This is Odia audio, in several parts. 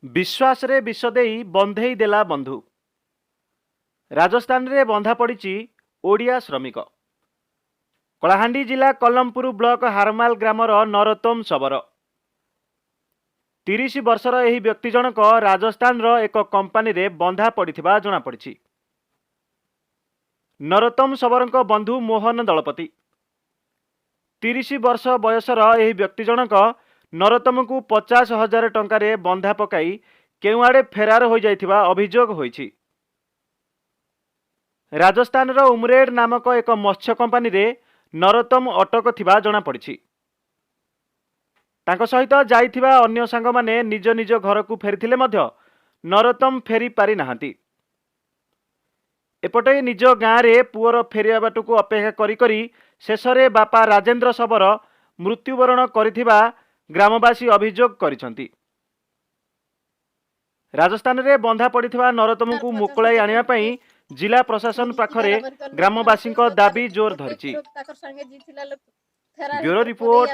ବିଶ୍ୱାସରେ ବିଷ ଦେଇ ବନ୍ଧେଇ ଦେଲା ବନ୍ଧୁ। ରାଜସ୍ଥାନରେ ବନ୍ଧା ପଡ଼ିଛି ଓଡ଼ିଆ ଶ୍ରମିକ। କଳାହାଣ୍ଡି ଜିଲ୍ଲା କଲମପୁର ବ୍ଲକ ହାରମାଲ ଗ୍ରାମର ନରୋତ୍ତମ ଶବର। 30 ବର୍ଷର ଏହି ବ୍ୟକ୍ତି ଜଣକ ରାଜସ୍ଥାନର ଏକ କମ୍ପାନୀରେ ବନ୍ଧା ପଡ଼ିଥିବା ଜଣାପଡ଼ିଛି। ନରୋତ୍ତମ ଶବରଙ୍କ ବନ୍ଧୁ ମୋହନ ଦଳପତି। 30 ବର୍ଷ ବୟସର ଏହି ବ୍ୟକ୍ତି ଜଣକ ନରୋତ୍ତମଙ୍କୁ 50,000 ଟଙ୍କାରେ ବନ୍ଧା ପକାଇ କେଉଁଆଡ଼େ ଫେରାର ହୋଇଯାଇଥିବା ଅଭିଯୋଗ ହୋଇଛି। ରାଜସ୍ଥାନର ଉମରେଡ୍ ନାମକ ଏକ ମତ୍ସ୍ୟ କମ୍ପାନୀରେ ନରୋତ୍ତମ ଅଟକ ଥିବା ଜଣାପଡ଼ିଛି। ତାଙ୍କ ସହିତ ଯାଇଥିବା ଅନ୍ୟ ସାଙ୍ଗମାନେ ନିଜ ନିଜ ଘରକୁ ଫେରିଥିଲେ ମଧ୍ୟ ନରୋତ୍ତମ ଫେରି ପାରିନାହାନ୍ତି। ଏପଟେ ନିଜ ଗାଁରେ ପୁଅର ଫେରିବା ବାଟକୁ ଅପେକ୍ଷା କରି କରି ଶେଷରେ ବାପା ରାଜେନ୍ଦ୍ର ଶବର ମୃତ୍ୟୁବରଣ କରିଥିବା ଗ୍ରାମବାସୀ ଅଭିଯୋଗ କରିଛନ୍ତି। ରାଜସ୍ଥାନରେ ବନ୍ଧା ପଡ଼ିଥିବା ନରୋତ୍ତମଙ୍କୁ ମୁକୁଳାଇ ଆଣିବା ପାଇଁ ଜିଲ୍ଲା ପ୍ରଶାସନ ପାଖରେ ଗ୍ରାମବାସୀଙ୍କ ଦାବି ଜୋର ଧରିଛି। Bureau report,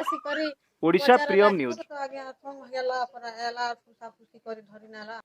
Odisha Priyam news. ଆଜ୍ଞା, ହେଲା ପରେ ହେଲା, ଫୁସା ଫୁସି କରି ଧରି ନେଲା।